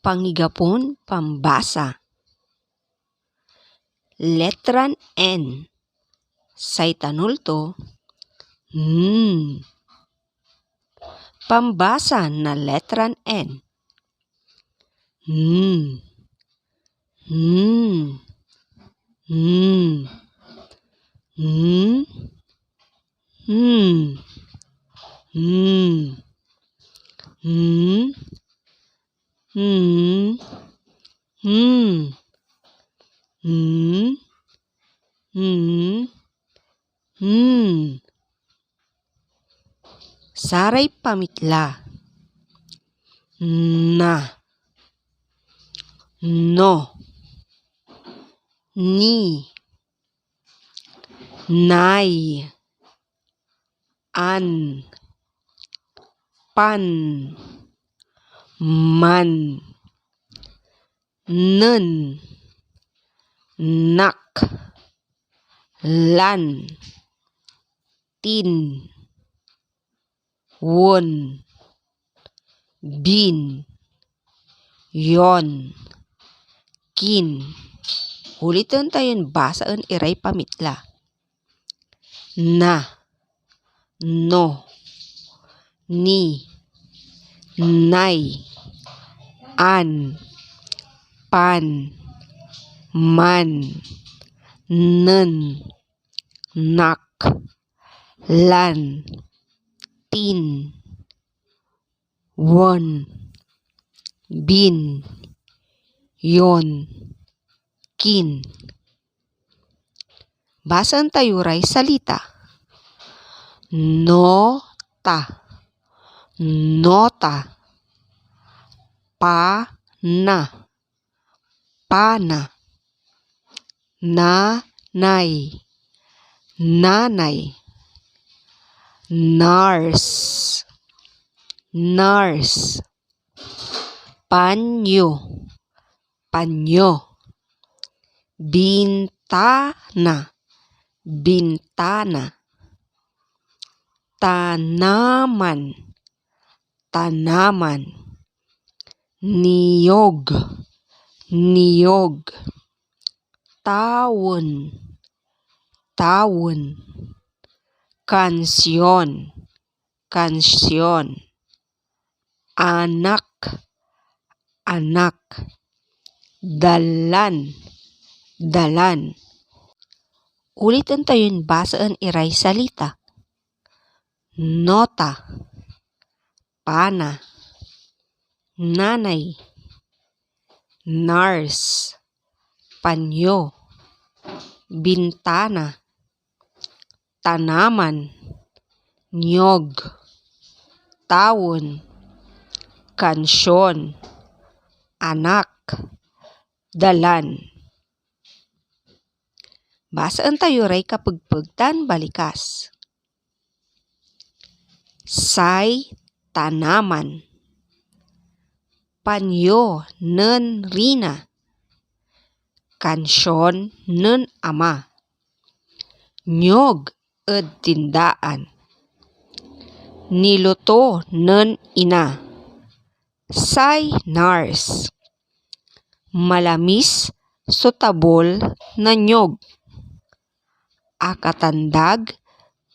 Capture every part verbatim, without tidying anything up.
Pangigapon pambasa. Letran N. Say tanol to, N. Pambasa na letran N. N. N. N. N. N. N. N. N. N. N. N. Saray pamitla. Na. No. Ni. Nay. An. Pan. Man. Nen. Nak. Lan. Tin. Wen. Bin. Yon. Kin. Uliten tayon basaen iray pamitla. Na. No. Ni. Nay. An. Pan. Man. Nen. Nak. Lan. Tin. Wen. Bin. Yon. Kin. Basaen tayo ray salita. Nota. Nota. Pana. Pana. Nanay. Nanay. Nurse. Nurse. Panyo. Panyo. Bintana. Bintana. Tanaman. Tanaman. Niyog. Niyog. Tawen. Tawen. Kansion. Kansion. Anak. Anak. Dalan. Dalan. Uliten tayon basaen iray salita. Nota. Pana. Nanay. Nurse. Panyo. Bintana. Tanaman. Niyog. Tawen. Kansion. Anak. Dalan. Basaen tayo ray kapegpeg tan balikas. Say tanaman. Panyo nen rina. Kansion nen ama. Niyog ed tindaan. Niluto nen ina. Say nurse. Malamis so tabol na niyog. Akatandag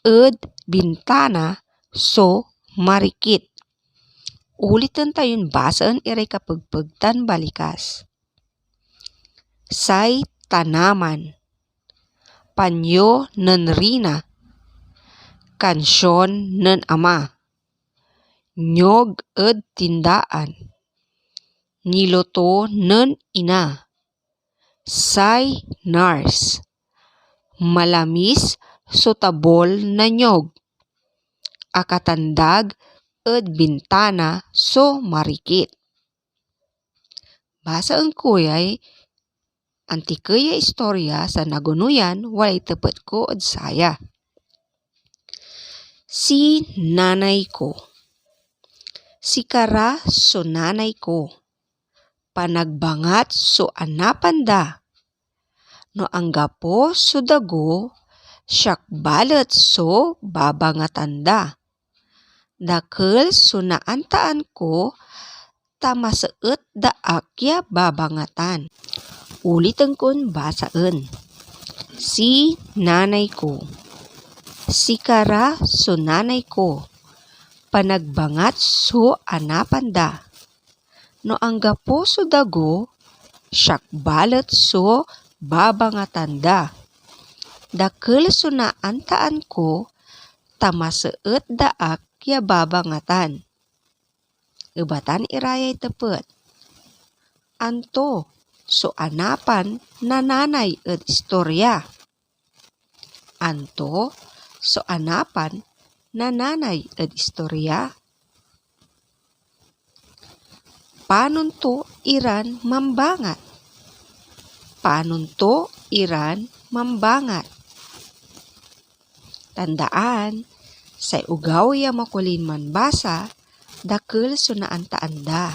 ed bintana so marikit. Uliten tayon basaen iray kapegpeg tan balikas. Say tanaman. Panyo nen rina. Kansion nen ama. Niyog ed tindaan. Niluto nen ina. Say nurse. Malamis so tabol na niyog. Akatandag ed bintana so marikit. Basaen ko yay antikey ya istorya, sa nagonoyan walay tepet ko ed saya. Si nanay ko. Sikara so nanay ko. Panagbangat so anapan da. No anggapo so dago, siak balet so babangatan da. Dakel so naantaan ko, ta maseet da ak ya babangatan. Uliten kon basaen. Si nanay ko. Sikara so nanay ko. Panagbangat so anapan da. No anggapo so dago, siak balet so babangatan da. Dakel so naantaan ko, ta maseet da ak ya babangatan. Ebatan ira yay tepet. Anto so anapan na nanay ed istorya? Anto so anapan na nanay ed istorya? Panon to iran mambangat. Panon to iran mambangat. Tandaan, say ogaw ya makulin manbasa, dakel so naantaan da.